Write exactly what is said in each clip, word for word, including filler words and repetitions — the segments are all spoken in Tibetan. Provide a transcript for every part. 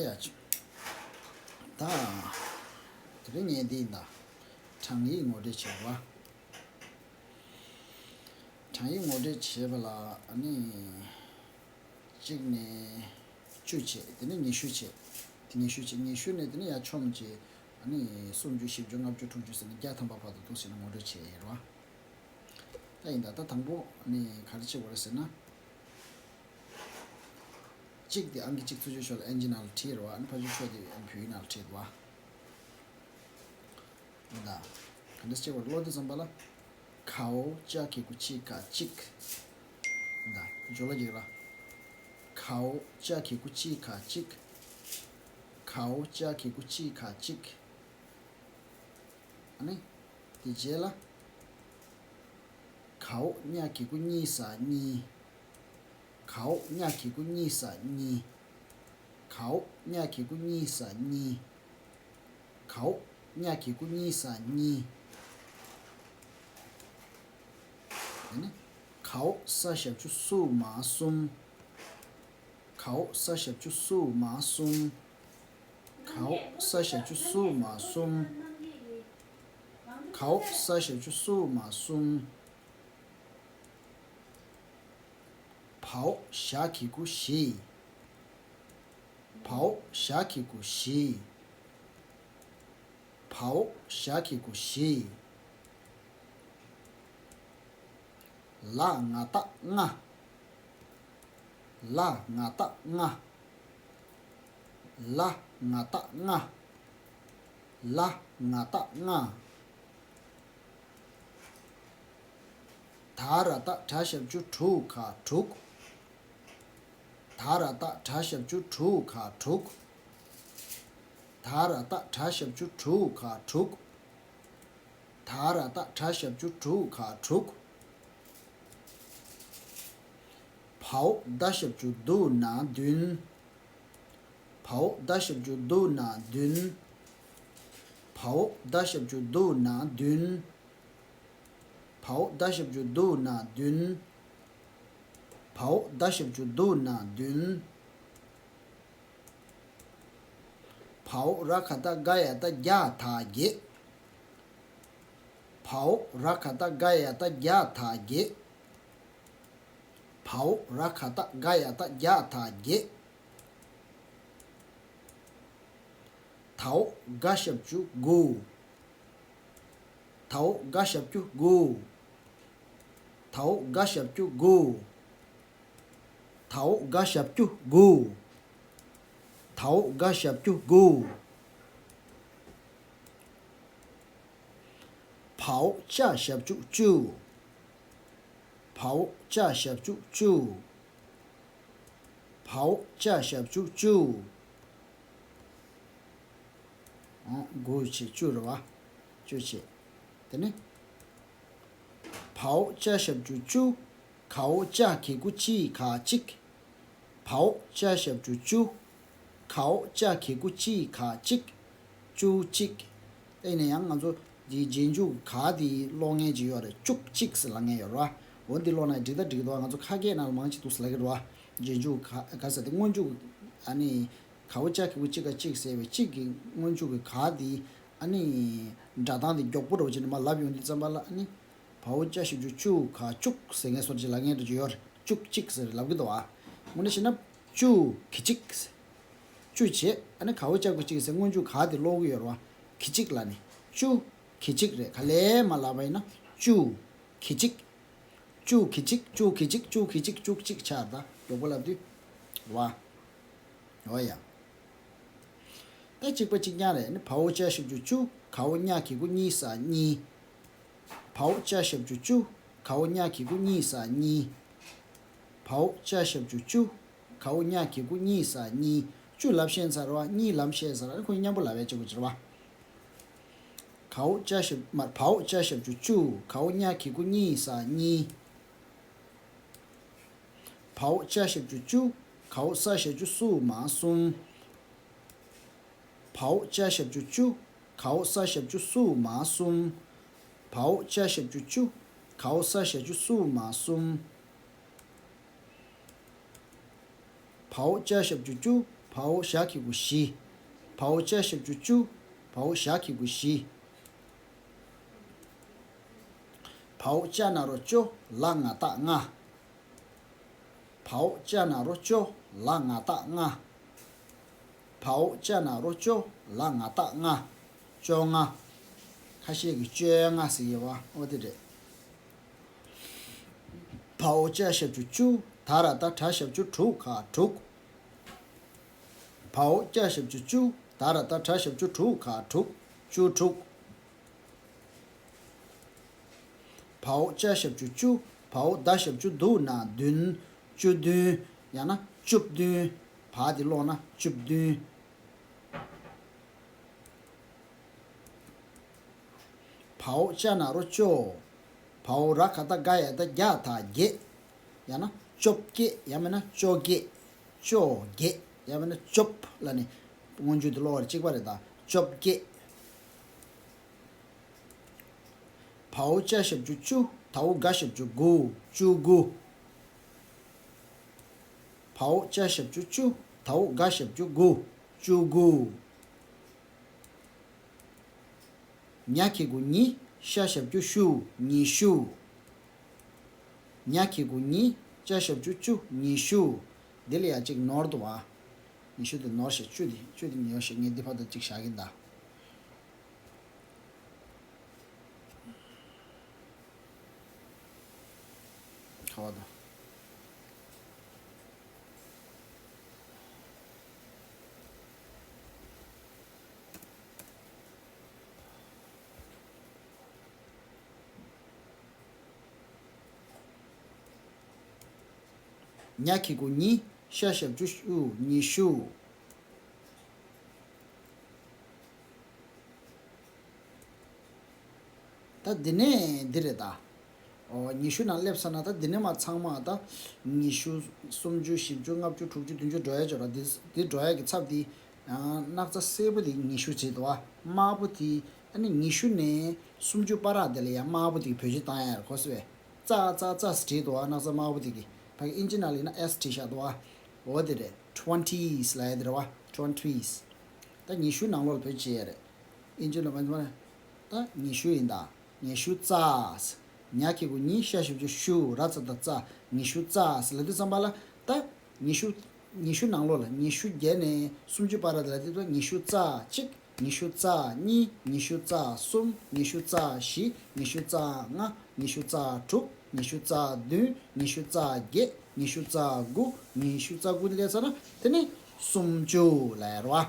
ཡ་ཆུ། ད། དེ་རིང་ངས་འདི་ཡིན་ད། གྲངས་ཡིག་ངོ་སྤྲོད་བྱེད་པ། གྲངས་ཡིག་ངོ་སྤྲོད་བྱེད་པ་ལ་ཨ་ནི། གཅིག་ནས་བཅུ་བྱས། དེ་ནས་ཉི་ཤུ་བྱས། དེ་ཉི་ཤུ་བྱས། ཉི་ཤུ་ནས་དེ་ནས་ཡར་ཆོམ་བྱས། ཨ་ནི་སུམ་ཅུ། བཞི་བཅུ། ལྔ་བཅུ། དྲུག་ཅུ་ཟེར་ནས་བརྒྱ་ཐམ་པ་བར་དུ་འདུག་ཟེར་ནས་ངོ་སྤྲོད་བྱས་ཡིན་རོ། ད་ཡིན་ད། ད་དང་པོ་ཨ་ནི་ག་རེ་བྱེད་དགོས་རེད་ཟེར་ན། གཅིག་དེ་ཨང་ཀི་གཅིག་ཚུར་ཕྱོགས་ལ་ཨེན་ཇི་ནང་ལ་བྲིས་རེད་བ། ཨ་ནི་ཕར་ཕྱོགས་ཕྱོགས་དེ་བོད་ཡིག་ནང་ལ་བྲིས་འདུག་བ། ད་ག་འདྲ་བྱེད་དགོས་ཀློག་དུས་ཙམ་པ་ལ། གའོ་ཅ་གི་གུ་ཅི་ག་གཅིག་ད་སྦྱོར་ཀློག་རྒྱག་ར། གའོ་ཅ་གི་གུ་ཅི་ག་གཅིག་གའོ་ཅ་གི་གུ་ཅི་ག་གཅིག་ཨ་ནི། དེ་རྗེས་ལ། གའོ་ཉ་གི་གུ་གཉི་ས་གཉིས། གའོ་ཉ་གི་གུ་གཉི་ས་གཉིས། གའོ་ཉ་གི་གུ་གཉི་ས་གཉིས། གའོ་ཉ་གི་གུ་གཉི་ས་གཉིས། དེ་ནས་གའོ་ས་ཞབས་ཀྱུ་སུ་མ་གསུམ། གའོ་ས་ཞབས་ཀྱུ་སུ་མ་གསུམ། གའོ་ས་ཞབས་ཀྱུ་སུ་མ་གསུམ། གའོ་ས་ཞབས་ཀྱུ་སུ་མ་གསུམ། བའོ་ཞ་གི་གུ་བཞི། བའོ་ཞ་གི་གུ་བཞི། བའོ་ཞ་གི་གུ་བཞི། ལ་ང་བཏགས་ལྔ། ལ་ང་བཏགས་ལྔ། ལ་ང་བཏགས་ལྔ། ལ་ང་བཏགས་ལྔ། ད་ར་བཏགས་དྲ་ཞབས་ཀྱུ་དྲུ་ག་དྲུག་ད་ར་བཏགས་དྲ་ཞབས་ཀྱུ་དྲུ་ག་དྲུག་ད་ར་བཏགས་དྲ་ཞབས་ཀྱུ་དྲུ་ག་དྲུག་ད་ར་བཏགས་དྲ་ཞབས་ཀྱུ་དྲུ་ག་དྲུག་བའོ་ད་ཞབས་ཀྱུ་དུ་ན་བདུན། བའོ་ད་ཞབས་ཀྱུ་དུ་ན་བདུན། བའོ་ད་ཞབས་ཀྱུ་དུ་ན་བདུན། བའོ་ད་ཞབས་ཀྱུ་དུ་ན་བདུན། བའོ་ད་ཞབས་ཀྱུ་དུ་ན་བདུན། བའོ་ར་ག་བཏགས་རྒ་ཡ་བཏགས་རྒྱ་ད་བརྒྱད། བའོ་ར་ག་བཏགས་རྒ་ཡ་བཏགས་རྒྱ་ད་བརྒྱད། བའོ་ར་ག་བཏགས་རྒ་ཡ་བཏགས་རྒྱ་ད་བརྒྱད། དའོ་ག་ཞབས་ཀྱུ་དགུ། དའོ་ག་ཞབས་ཀྱུ་དགུ། དའོ་ག་ཞབས་ཀྱུ་དགུ། དའོ་ག་ཞབས་ཀྱུ་དགུ། དའོ་ག་ཞབས་ཀྱུ་དགུ། བའོ་ཅ་ཞབས་ཀྱུ་བཅུ། བའོ་ཅ་ཞབས་ཀྱུ་བཅུ། བའོ་ཅ་ཞབས་ཀྱུ་བཅུ། ཨང་། དགུ་བྱས་བཅུ་རེད་བ། བཅུ་བྱས། དེ་ནས། བའོ་ཅ་ཞབས་ཀྱུ་བཅུ། གའོ་ཅ་གི་གུ་ཅི་ག་གཅིག་བའོ་ཅ་ཞབས་ཀྱུ་བཅུ། གའོ་ཅ་གི་གུ་ཅི་ག་གཅིག་བཅུ་གཅིག་ཨེ་ནས་ཡང་ང་ཚོ་འདིའི་རྗེས་འཇུག་ག་དེ་ཀློག་མཁན་ཅིག་ཡོད་རེད། བཅུ་གཅིག་ཟེར་ལབ་མཁན་ཡོད་རེད་བ། འོ་འདི་ཀློག་ན་འགྲིག་ད་འགྲིག་འདུག་ང་ཚོ་ཁ་སྐད་ནང་ལ་མང་ཆེ་འདུག་ཟེར་ལབ་ཀྱི་རེད་བ། རྗེས་འཇུག་ག་ག་ཟེར་དེ་སྔོན་འཇུག་ཨ་ནི། གའོ་ཅ་གི་གུ་ཅི་ག་གཅིག་ཟེར་བའི་གཅིག་གི་སྔོན་འཇུག་གི་ག་དེ་ཨ་ནི། སྒྲ་གདངས་དེ་མགྱོགས་པོ་འདྲ་བོ་ཅིག་ནས་མར་ལབ་ཡོང་དུས་ཙམ་པ་ལ་ཨ་ནི། བའོ་ཅ་ཞབས་ཀྱུ་བཅུ་ག་བཅུག་ཟེར་མཁན་བཟོ་འདྲ་ཅིག་ལབ་མཁན་འདྲ་ཅིག་ཡོད་རེད། བཅུ་གཅིག་ཟེར་ལབ་ཀྱི་འདུག་ཨ། དངོས་གནས་བཤད་ན་བཅུ་གི་གཅིག་བཅུ་བྱས་ཨ་ནི་གའོ་ཅ་གི་གུ་ཅི་ག་ཟེར་སྔོན་འཇུག་ག་དེ་ཀློག་གི་ཡོད་རེད་བ། གི་གཅིག་ལབ་ནས་བཅུ་གི་གཅིག་རེད། ག་ལེ་མར་ལབ་པ་ཡིན་ན་བཅུ་གི་གཅིག་བཅུ་གི་གཅིག་བཅུ་གི་གཅིག་བཅུ་གི་གཅིག་བཅུ་གཅིག་ཆགས་རེད། ད་མགྱོགས་པོ་ལབ་དུས། བ། འོ་ཡ། ད་གཅིག་པ་གཅིག་རྐྱང་རེད། ནི་བའོ་ཅ་ཞབས་ཀྱུ་བཅུ། གའོ་ཉ་གི་གུ་གཉི་ས་གཉིས། བའོ་ཅ་ཞབས་ཀྱུ་བཅུ། གའོ་ཉ་གི་གུ་གཉི་ས་གཉིས། བའོ་ཅ་ཞབས་ཀྱུ་བཅུ། གའོ་ཉ་གི་གུ་གཉི་ས་གཉིས། བཅུ་ལབ་ཤེས་ཚར་བ། གཉིས་ལབ་ཤེས་ཚར་བ། ཁོ་མཉམ་པོ་ལབ་པའི་གཅིག་པ་གཅིག་རེད་བ། གའོ་ཅ་ཞབས་མ་བའོ་ཅ་ཞབས་ཀྱུ་བཅུ། གའོ་ཉ་གི་གུ་གཉི་ས་གཉིས། བའོ་ཅ་ཞབས་ཀྱུ་བཅུ། གའོ་ས་ཞབས་ཀྱུ་སུ་མ་གསུམ། བའོ་ཅ་ཞབས་ཀྱུ་བཅུ། གའོ་ས་ཞབས་ཀྱུ་སུ་མ་གསུམ། བའོ་ཅ་ཞབས་ཀྱུ་བཅུ། གའོ་ས་ཞབས་ཀྱུ་སུ་མ་གསུམ། བའོ་ཅ་ཞབས་ཀྱུ་བཅུ། བའོ་ཞབས་ཀྱུ་གུ་བཞི། བའོ་ཅ་ཞབས་ཀྱུ་བཅུ། བའོ་ཞབས་ཀྱུ་གུ་བཞི། བའོ་ཅ་ན་རོ་ཅོ། ལ་ང་བཏགས་ལྔ། བའོ་ཅ་ན་རོ་ཅོ། ལ་ང་བཏགས་ལྔ། བའོ་ཅ་ན་རོ་ཅོ། ལ་ང་བཏགས་ལྔ། བཅོ་ལྔ། ཁ་ཤས་ཀྱིས་བཅོ་ལྔ་ཟེར་གྱི་ཡོད་པ་འོ་དེ་རེད། བའོ་ཅ་ཞབས་ཀྱུ་བཅུ། ད་ར་བཏགས་དྲ་ཞབས་ཀྱུ་དྲུག་ག་དྲུག། བའོ་ཅ་ཞབས་ཀྱུ་བཅུ། ད་ར་བཏགས་དྲ་ཞབས་ཀྱུ་དྲུག་ག་དྲུག། བཅུ་དྲུག། བའོ་ཅ་ཞབས་ཀྱུ་བཅུ། བའོ་ད་ཞབས་ཀྱུ་བདུ་ན་བདུན། བཅུ་བདུན། ཡང་ན་བཅུ་བདུན། བ་དེ་ཀློག་ན་བཅུ་བདུན། བའོ་ཅ་ན་རོ་ཅོ། བའོ་ར་ག་བཏགས་རྒ་ཡ་བཏགས་རྒྱ་ད་བརྒྱད། ཡང་ན་བཅོ་བརྒྱད། ཡང་མིན་ན་བཅོ་བརྒྱད། བཅོ་བརྒྱད། ཡང་མིན་ན་བཅོ་བརྒྱད་ལབ་ནས་སྔོན་འཇུག་དེ་ཀློག་པ་རེད། གཅིག་པ་རེད་ད། བཅོ་བརྒྱད། བའོ་ཅ་ཞབས་ཀྱུ་བཅུ། དའོ་ག་ཞབས་ཀྱུ་དགུ། བཅུ་དགུ། བའོ་ཅ་ཞབས་ཀྱུ་བཅུ། དའོ་ག་ཞབས་ཀྱུ་དགུ། བཅུ་དགུ། ཉ་གི་གུ་ཉི། ཤ་ཞབས་ཀྱུ་ཤུ། ཉི་ཤུ། ཉ་གི་གུ་ཉི། ཅ་ཞབས་ཀྱུ་ཅུ། ཉི་ཤུ། འདི་ལ་ཡ་གཅིག་ནོར་འདུག་བ། ཉི་ཤུ་དེ་ནོར་ཞེས་བཅུ་དེ་བཅུ་དེ་ཉོས་ཞེས་ངས་འདི་བར་དུ་གཅིག་བཞག་གིན་གདའ། ཁ་བ་དང་། ཉ་གི་གུ་ཉི། ཤ་ཞབས་ཀྱུ་ཤུ། ཉི་ཤུ། ད་འདི་ནས་འདི་རེད་ད། ཨོ་ཉི་ཤུ་ནང་སླེབས་ཚར་ན་ད་འདི་ནས་མར་ཚང་མ་ད་ཉི་ཤུ། སུམ་ཅུ། བཞི་བཅུ། ལྔ་བཅུ། དྲུག་ཅུ། བདུན་ཅུ་འགྲོ་ཡ་ཅིག་ཡོད་རེད། འདི་འདི་འགྲོ་ཡ་གི་ཚབ་འདི། ཨ་སྣག་ཚ་སེར་པོ་དེ་ཉི་ཤུ་བྱས་འདུག་བ། དམར་པོ་དེ་ཨ་ནི་ཉི་ཤུ་ནས་སུམ་ཅུ་བར་དེ་ལ་ཡང་དམར་པོ་དེ་གིས་བེད་སྤྱོད་བཏང་ཡ་རེད། གོ་སོང་ངས། ཙ་ཙ་ཙ་ཟེར་བྲིས་འདུག་བ། སྣག་ཚ་དམར་པོ་དེ་གིས། ཕ་གི་ཨིན་ཇི་ནང་ལ་ཡིན་ན་ཨེས་བྲིས་བཞག་འདུག་བ། འོ་དེ་རེད། ཊུ་ཝེན་ཊི་ལབ་ཡ་དེ་རེད་བ། ཊུ་ཝེན་ཊི། ད་ཉི་ཤུ་ནང་ལོགས་ལ་བེད་སྤྱོད་བྱེད་ཡ་རེད། ཨིན་ཇི་ལ་མ་ཡིན་ན། ད་ཉི་ཤུ་ཡིན་ད། ཉི་ཤུ་རྩ། ཉ་གི་གུ་ཉི། ཤ་ཞབས་ཀྱུ་ཤུ། ར་ཙ་བཏགས་རྩ། ཉི་ཤུ་རྩ་ལབ་དུས་ཙམ་པ་ལ་ད། ཉི་ཤུ། ཉི་ཤུ་ནང་ལོགས་ལ་ཉི་ཤུ་བརྒྱད་ནས་སུམ་ཅུ་བར་དེ་ལ་དེ་ཚོ་ཉི་ཤུ་རྩ་གཅིག། ཉི་ཤུ་རྩ་གཉིས། ཉི་ཤུ་རྩ་གསུམ། ཉི་ཤུ་རྩ་བཞི། ཉི་ཤུ་རྩ་ལྔ། ཉི་ཤུ་རྩ་དྲུག། ཉི་ཤུ་རྩ་བདུན། ཉི་ཤུ་རྩ་བརྒྱད། ཉི་ཤུ་རྩ་དགུ། ཉི་ཤུ་རྩ་དགུ་སླེབས་ཚར་ན་དེ་ནི་སུམ་ཅུ་ལབ་ཡ་རེད་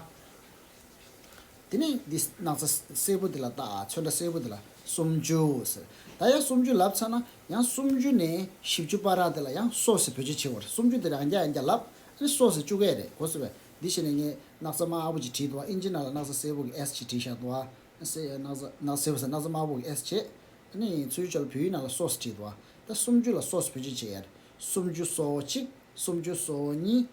བ། དེ་ནས་འདི་སྣག་ཚ་སེར་པོ་འདི་ལ་བཏགས། ཚོན་ཁྲ་སེར་པོ་འདི་ལ་སུམ་ཅུ་ཟེར། ད་ཡང་སུམ་ཅུ་ལབ་ཚར་ན་ཡང་སུམ་ཅུ་ནས་བཞི་བཅུ་བར་དེ་ལ་ཡང་སོ་ཟེར་བེད་སྤྱོད་བྱེད་དགོས་རེད། སུམ་ཅུ་དེ་རང་རྐྱ་རང་རྐྱ་ལབ། ཨ་ནི་སོ་ཟེར་བཅུག་གི་རེད། གོ་སོང་ངས། འདི་བྱས་ནས་ངས་སྣག་ཚ་དམར་པོ་ཅིག་བྲིས་འདུག་བ། ཨིན་ཇི་ནང་ལ་སྣག་ཚ་སེར་པོ་གི་ཨེས་ཅིག་བྲིས་བཞག་འདུག་བ། སེ་སྣག་ཚ་སྣག་ཚ་སེར་པོ་ཟེར། སྣག་ཚ་དམར་པོ་གི་ཨེས་བྱས། ཨ་ནི་ཚུར་ཕྱོགས་ལ་བོད་ཡིག་ནང་ལ་སོ་ཟེར་བྲིས་འདུག་བ། ད་སུམ་ཅུ་ལ་སོ་ཟེར་བེད་སྤྱོད་བྱེད་ཡ་རེད། སུམ་ཅུ་སོ་གཅིག། སུམ་ཅུ་སོ་གཉིས།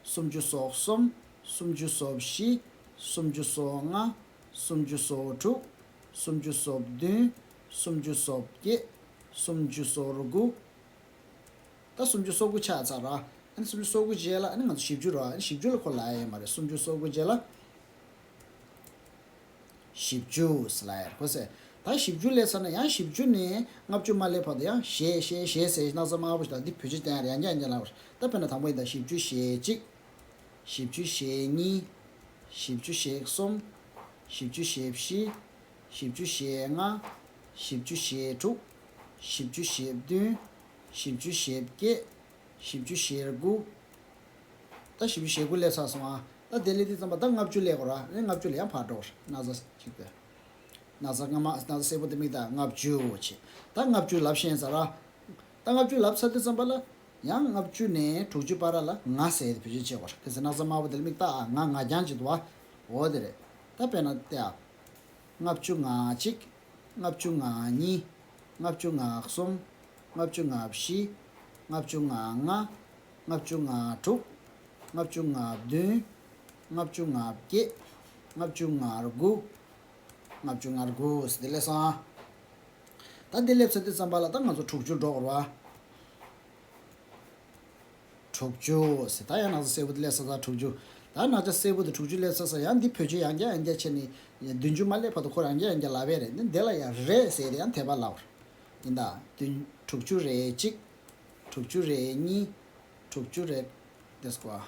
སུམ་ཅུ་སོ་གསུམ། སུམ་ཅུ་སོ་བཞི། སུམ་ཅུ་སོ་ལྔ། སུམ་ཅུ་སོ་དྲུག། སུམ་ཅུ་སོ་བདུན། སུམ་ཅུ་སོ་བརྒྱད། སུམ་ཅུ་སོ་དགུ། ད་སུམ་ཅུ་སོ་དགུ་ཆགས་ཚར་ར། ཨ་ནི་སུམ་ཅུ་སོ་དགུ་རྗེས་ལ་ཨ་ནི་ང་ཚོ་བཞི་བཅུ་ར། ཨ་ནི་བཞི་བཅུ་ལ་ཁོ་ལབ་ཡ་ཡོད་མ་རེད། སུམ་ཅུ་སོ་དགུ་རྗེས་ལ། བཞི་བཅུ་ཟེར་ལབ་ཡ་རེད། གོ་སོང་ངས། ད་བཞི་བཅུ་སླེབས་ཚར་ན་ཡང་བཞི་བཅུ་ནས་ལྔ་བཅུ་མ་སླེབས་བར་དུ་ཡང་ཞེ་ཞེ་ཞེ་ཟེར། སྣག་ཚ་དམར་པོ་ཞིག་དང་འདི་བེད་སྤྱོད་བསྟན་ཡ་རེད། ཡང་བསྐྱར་ཡང་བསྐྱར་ལབ་པ་རེད། ད་དཔེར་ན་དང་པོ་ཡིན་ད། བཞི་བཅུ་ཞེ་གཅིག། བཞི་བཅུ་ཞེ་གཉིས། བཞི་བཅུ་ཞེ་གསུམ། བཞི་བཅུ་ཞེ་བཞི། བཞི་བཅུ་ཞེ་ལྔ། བཞི་བཅུ་ཞེ་དྲུག། བཞི་བཅུ་ཞེ་བདུན། བཞི་བཅུ་ཞེ་བརྒྱད། བཞི་བཅུ་ཞེ་དགུ། ད་བཞི་བཅུ་ཞེ་དགུ་སླེབས་ཚར་སོང་ཨ། ད་དེ་སླེབས་དུས་ཙམ་པ་ད་ལྔ་བཅུ་སླེབས་དགོས་ར། ཨ་ནི་ལྔ་བཅུ་ལ་ཡང་ཕར་འགྲོ་ར། སྣག་ཚ་གཅིག་དེ། སྣག་ཚ་སྔ་མ་སྣག་ཚ་སེར་པོ་དེ་མིག་ད་ལྔ་བཅུ་བྱས། ད་ལྔ་བཅུ་ལབ་ཤེས་ཚར་ར། ད་ལྔ་བཅུ་ལབ་ཚར་དུས་ཙམ་པ་ལ་ཡང་ལྔ་བཅུ་ནས་དྲུག་ཅུ་བར་ལ་ང་ཟེར་ཏེ་བེད་སྤྱོད་བྱེད་དགོས་ར། དེ་ཚེ་སྣག་ཚ་དམར་པོ་དེ་ལ་མིག་ལྟ་ཨ། ང་ང་རྐྱང་གཅིག་འདུག་བ། འོ་དེ་རེད། ད་དཔེར་ན་ལྟ་ཨ། ལྔ་བཅུ་ང་གཅིག། ལྔ་བཅུ་ང་གཉིས། ལྔ་བཅུ་ང་གསུམ། ལྔ་བཅུ་ང་བཞི། ལྔ་བཅུ་ང་ལྔ། ལྔ་བཅུ་ང་དྲུག། ལྔ་བཅུ་ང་བདུན། ལྔ་བཅུ་ང་བརྒྱད། ལྔ་བཅུ་ང་དགུ། ལྔ་བཅུ་ང་དགུ་ཟེར་དེ་སླེབས་སོང་ཨ། ད་འདི་སླེབས་ཚར་དུས་ཙམ་པ་ལ་ད་ང་ཚོ་དྲུག་ཅུ་འགྲོ་དགོས་རེད་བ། དྲུག་ཅུ་ཟེར། ད་ཡང་ན་ཚ་སེར་པོ་དེ་སླེབས་ཚར་ཚར་དྲུག་ཅུ། ད་ན་ཚ་སེར་པོ་དེ་དྲུག་ཅུ་སླེབས་ཚར་ཚར་ཡང་འདི་བོད་ཆས་ཡང་བསྐྱར་ཡང་བསྐྱར་བྱས་ནས་བདུན་ཅུ་མ་སླེབས་བར་དུ་ཁོ་རང་བསྐྱར་ཡང་བསྐྱར་ལབ་པ་རེད། འདི་འདི་ལ་ཡང་རེད་ཟེར་ཏེ་ཡང་དེ་པར་ལབ་པ་རེད། ཡིན་ད། བདུན། དྲུག་ཅུ་རེ་གཅིག་དྲུག་ཅུ་རེ་གཉིས། དྲུག་ཅུ་རེ། དེ་སྐོར།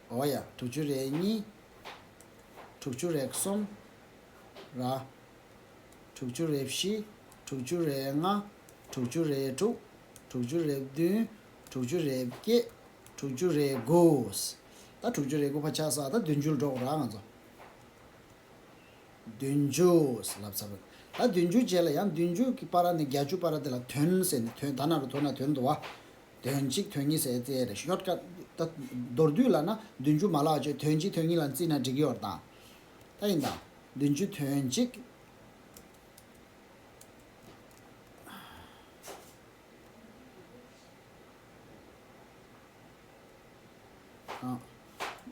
འོ་ཡ། དྲུག་ཅུ་རེ་གཉིས། དྲུག་ཅུ་རེ་གསུམ། ར། དྲུག་ཅུ་རེ་བཞི། དྲུག་ཅུ་རེ་ལྔ། དྲུག་ཅུ་རེ་དྲུག་དྲུག་ཅུ་རེ་བདུན། དྲུག་ཅུ་རེ་བརྒྱད། དྲུག་ཅུ་རེ་དགུ། ད་དྲུག་ཅུ་རེ་དགུ་ཕར་ཆགས་སོང་། ད་བདུན་ཅུ་ལ་འགྲོ་དགོས་ར་ང་ཚོ། བདུན་ཅུ་ལབ་ཚར་བ། ད་བདུན་ཅུ་རྗེས་ལ་ཡང་བདུན་ཅུ་གི་བར་ནས་བརྒྱད་ཅུ་བར་དེ་ལ་དོན་ཟེར་ནས་དོན་ད་ན་རུ་དོ་ན་དོན་འདུག་བ། དོན་གཅིག་དོན་གཉིས་ཟེར་ཏེ་རེད། ཤོར་ཀ་ད་མདོར་བསྡུས་ལབ་ན་བདུན་ཅུ་མ་ལག་ཅེས་དོན་གཅིག་དོན་གཉིས་ལ་བརྩིས་ན་འགྲིག་གི་ཡོད་དང་། ད་ཡིན་དང་། བདུན་ཅུ་དོན་གཅིག་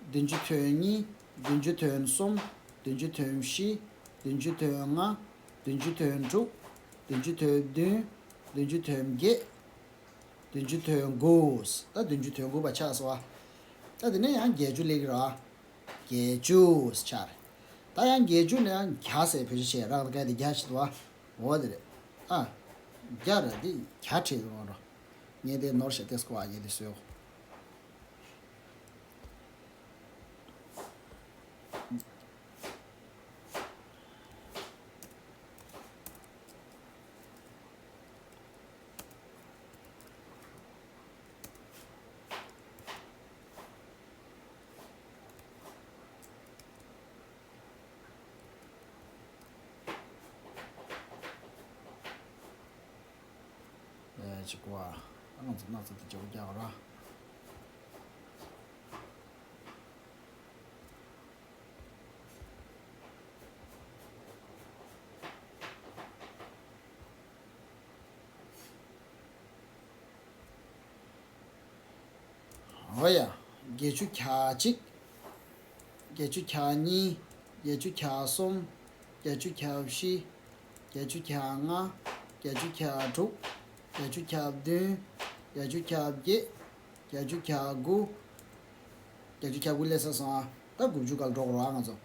བདུན་ཅུ་དོན་གཉིས། བདུན་ཅུ་དོན་གསུམ། བདུན་ཅུ་དོན་བཞི། བདུན་ཅུ་དོན་ལྔ། བདུན་ཅུ་དོན་དྲུག་བདུན་ཅུ་དོན་བདུན། བདུན་ཅུ་དོན་བརྒྱད། བདུན་ཅུ་དོན་དགུ། ད་བདུན་ཅུ་དོན་དགུ་བ་ཆགས་སོང་བ། ད་དེ་ནས་ཡང་བརྒྱད་ཅུ་སླེབས་ཀྱི་རེད་བ། བརྒྱད་ཅུ་ཆགས་རེད། ད་ཡང་བརྒྱད་ཅུ་ནས་ཡང་བརྒྱ་ཟེར་བེད་སྤྱོད་བྱས་རག་ད་ག་དེ་བརྒྱ་ཞིག་འདུག་བ། འོ་དེ་རེད། ཨ། བརྒྱ་རེད་དེ་བརྒྱ་བྲིས་འོང་རོགས། ངས་དེ་ནོར་བཤད་དེ་སྐོར་བ་ངས་དེ་བཟོས། ཨེ་ཅིག་བ། ཨ་ང་ཚོ་སྣག་ཚ་དེ་ཅོག་རྒྱག་ར། འོ་ཡ། བརྒྱད་ཅུ་གྱ་གཅིག་བརྒྱད་ཅུ་གྱ་གཉིས། བརྒྱད་ཅུ་གྱ་གསུམ། བརྒྱད་ཅུ་གྱ་བཞི། བརྒྱད་ཅུ་གྱ་ལྔ། བརྒྱད་ཅུ་གྱ་དྲུག་བརྒྱད་ཅུ་གྱ་བདུན། བརྒྱད་ཅུ་གྱ་བརྒྱད། བརྒྱད་ཅུ་གྱ་དགུ། བརྒྱད་ཅུ་གྱ་དགུ་སླེབས་ཚར་སོང་ཨ། ད་དགུ་བཅུ་སྒང་འགྲོ་དགོས་རེད་བ་ང་ཚོ།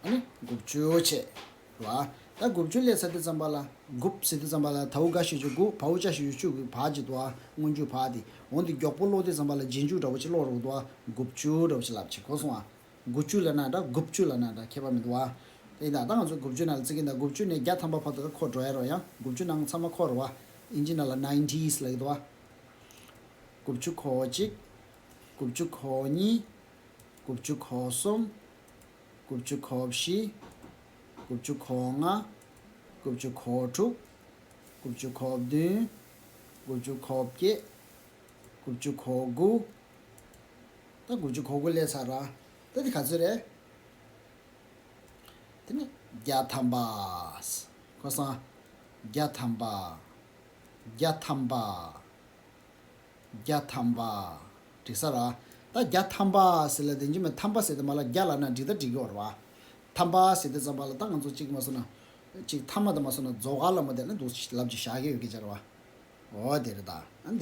ཨ་ནི་དགུ་བཅུ་བྱས། རེད་བ། ད་དགུ་བཅུ་སླེབས་ཚར་དུས་ཙམ་པ་ལ་དགུ་ཟེར་དུས་ཙམ་པ་ལ་དའུ་ག་ཞབས་ཀྱུ་དགུ་བའོ་ཅ་ཞབས་ཀྱུ་བཅུ་གི་བ་ཅིག་འདུག་བ། སྔོན་འཇུག་བ་དེ། འོན་ཏེ་མགྱོགས་པོ་ཀློག་དུས་ཙམ་པ་ལ་རྗེས་འཇུག་འདྲ་བོ་ཅིག་ཀློག་རོགས་འདུག་བ། དགུ་བཅུ་འདྲ་བོ་ཅིག་ལབ་བྱེད་གོ་སོང་བ། དགུ་བཅུ་ལབ་ན་འདྲ་དགུ་བཅུ་ལབ་ན་འདྲ་ཁྱད་པར་མི་འདུག་བ། དེ་ཡིན་ད་ད་ང་ཚོ་དགུ་བཅུ་ནང་ལ་བརྩི་གི་ཡིན་ད། དགུ་བཅུ་ནས་བརྒྱ་ཐམ་པ་བར་དུ་འཁོར་འགྲོ་ཡ་རོགས་ཡང་དགུ་བཅུ་ནང་ཚང་མ་འཁོར་རོགས་བ། ཨིན་ཇི་ནང་ལ་ནའིན་ཊིས་ལབ་ཀྱི་འདུག་བ། དགུ་བཅུ་གོ་གཅིག་དགུ་བཅུ་གོ་གཉིས། དགུ་བཅུ་གོ་གསུམ། དགུ་བཅུ་གོ་བཞི། དགུ་བཅུ་གོ་ལྔ། དགུ་བཅུ་གོ་དྲུག་དགུ་བཅུ་གོ་བདུན། དགུ་བཅུ་གོ་བརྒྱད། དགུ་བཅུ་གོ་དགུ། ད་དགུ་བཅུ་གོ་དགུ་སླེབས་ཚར་ར། ད་འདི་ག་ཚོད་རེད། དེ་ནས་བརྒྱ་ཐམ་པ། གོ་སོང་། བརྒྱ་ཐམ་པ། བརྒྱ་ཐམ་པ། བརྒྱ་ཐམ་པ། འགྲིག་ས་ར། ད་བརྒྱ་ཐམ་པ་ཟེར་ལ་དེ་འཇིགས་མེད་ཐམ་པ་ཟེར་དེ་མ་ལ་བརྒྱ་ལ་ན་འགྲིག་ད་འགྲིག་གི་ཡོད་རེད་བ། ཐམ་པ་ཟེར་དུས་ཙམ་པ་ལ་ད་ང་ཚོ་གཅིག་མ་སོང་ན། གཅིག་ཐ་མ་དང་མ་སོང་ན་རྫོགས་ཀ་ལ་མ་དེ་ན་འདུག་ལབ་ཅིག་བཞག་གི་ཡོད་ཀྱི་ཅར་བ། འོ་དེ་རེད་ད། ཨ་འདི་